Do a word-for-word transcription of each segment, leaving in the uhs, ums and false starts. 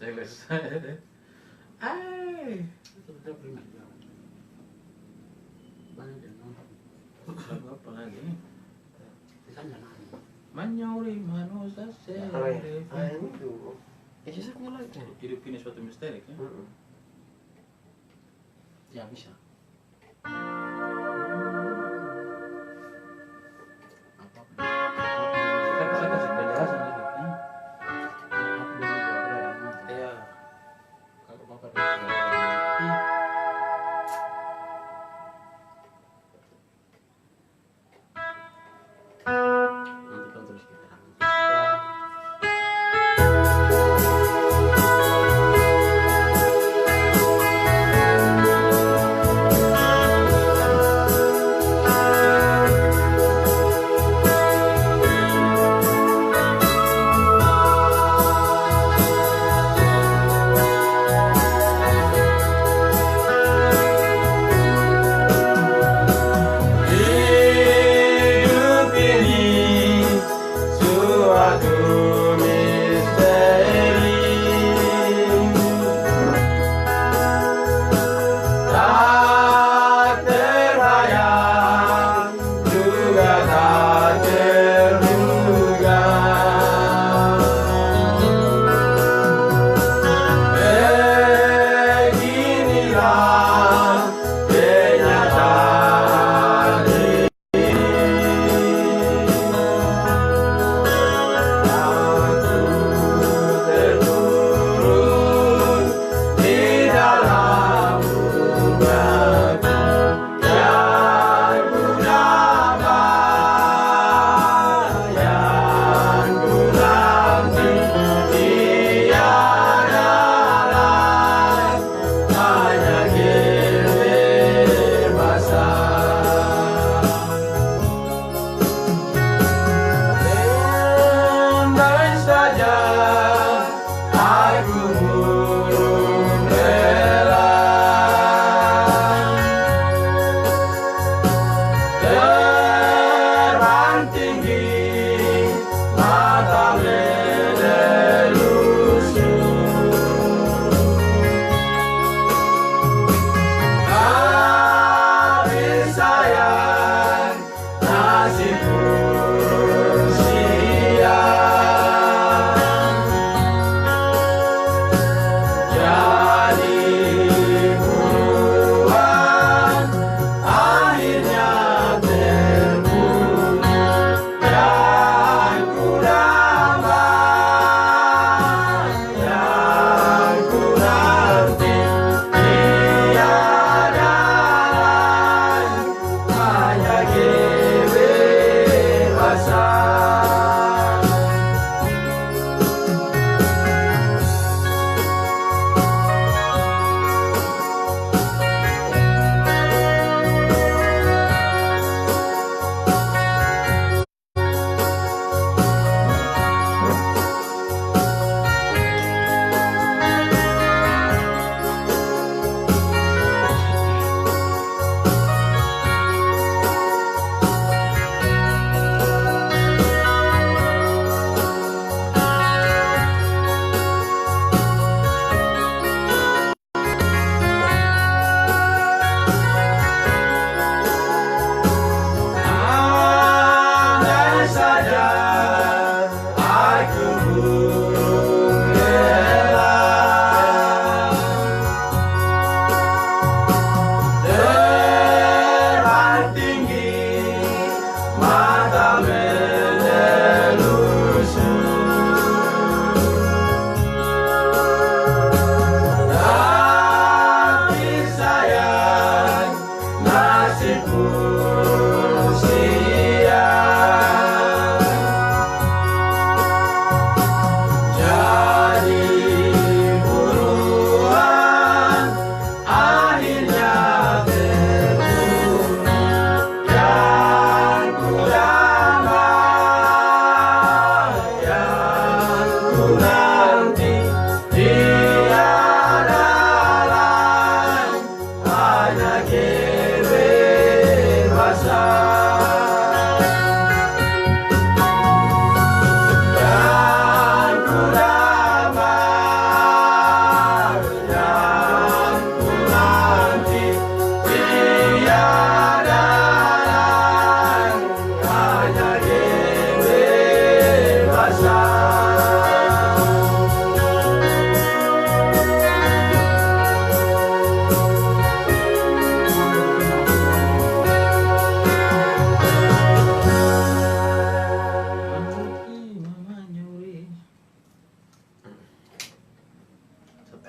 Jelas. Ai. Lagu apa lagi? Manyuri manusia. Ya, kalau yang, sendiri. Ah, yang itu. Ya, susah mulai kan? Hidup ini suatu misteri kan? Mm-mm. Ya, bisa. Apa? Saya kasih penjelasan dulu. Hmm? Iya. Kalau Bapak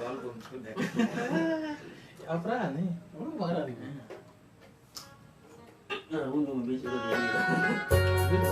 Album sudah. Apa nih? Lu mana nih? Nah, untung bisa udah jadi.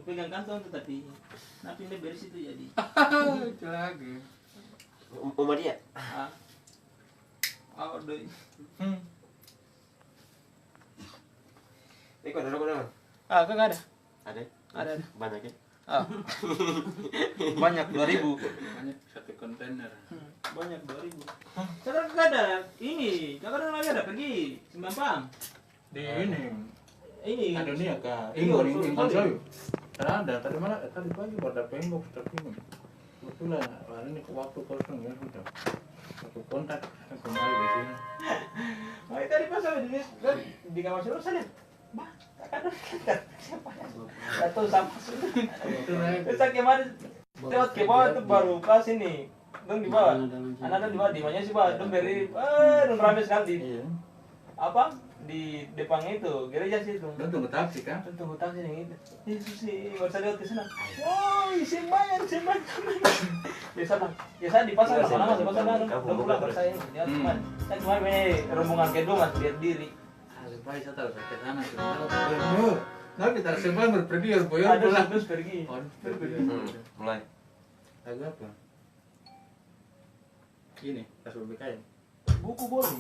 Pegang kantong tu, tapi napi nda beres itu jadi. Celaka. Um- Uma dia. Ah. Oh, doi. Hmm. Eh, kau ada rokok dalam? Ah, kau ada? Ada. Ada, ada. Banyak ya? Ah. Banyak, dua ribu. Banyak, satu kontainer. Banyak dua ribu. Sekarang kagak ada ini, sekarang lagi ada pergi Sembang. Di ini. Ini. Ada nia kak. Iya, Ingkon, sorry, ingkon sorry. Soyu. Tadi ada, tadi mana? Eh, tadi pagi baru dapat inbox tapi ini. Kebetulan hari ini waktu kosong ya sudah. Aku kontak, eh, kembali di sini. Oh, tadi pas saya di, di kamar saya, saya lihat, bah, tak ada, siapa ya? Atau sama sudah. Itu naik. Terus saya kemarin lewat ke bawah itu baru pas ini. Dong di bawah. Anak dong di bawah, di mana sih, bawah? Dong beri, eh, dong rame sekali di Iya. apa? Di depan itu, gereja situ. Dong tunggu taksi kan? Dong tunggu taksi yang itu. Yesus sih, baru saya lewat ke sana. Woi, sembang, sembang. Ya sana, ya saya di pasar lama-lama, di pasar lama. Dong pulang, baru saya ini. Ya, Hmm. cuman, saya cuma ini rombongan kedua, mas, lihat diri. Ah, supaya saya tahu saya ke sana. Sebentar. Oh, nah, kita sembang berpergi ya, boy. Ada Pulang. Terus pergi. Oh, Pergi. Hmm, mulai. Lagu apa? Ini, pas B B K M. Buku boleh.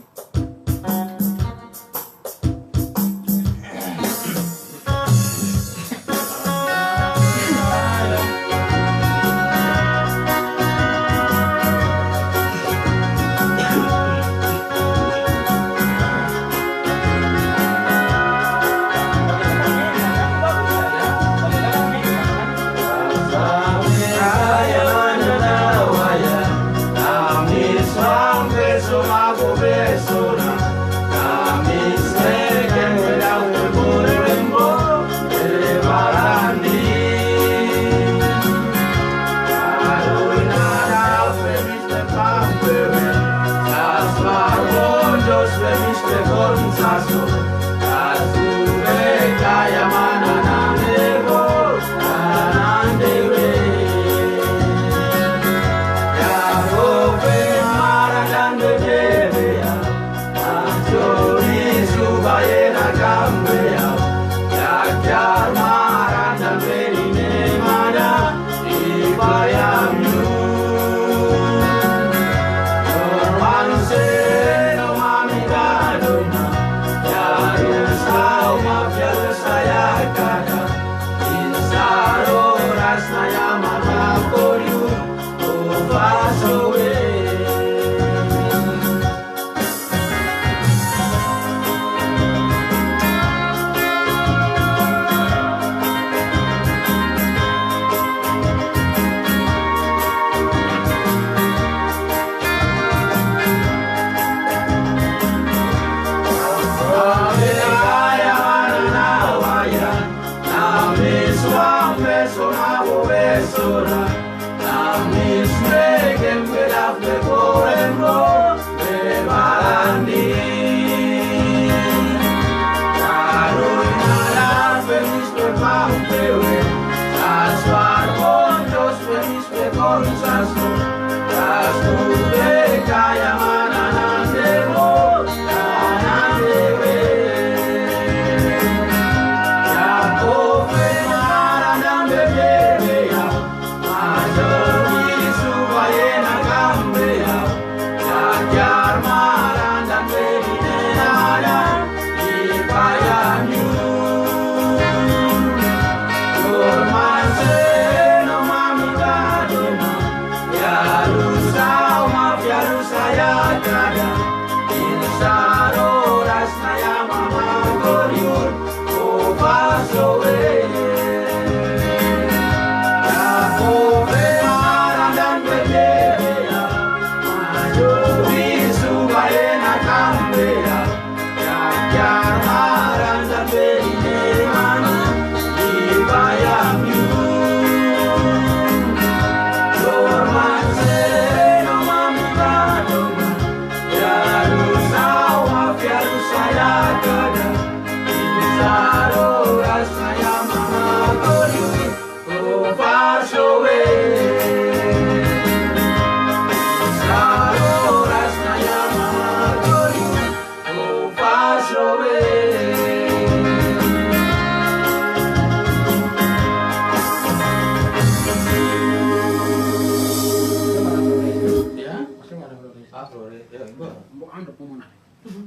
Bo, bo ando pun mana?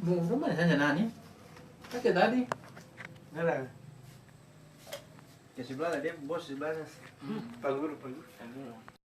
Mau rumah saja nani. Kake tadi. Nggak lah. Ke sebelah lah, dia bos sebelah sana. Pak Guru, Pak Guru.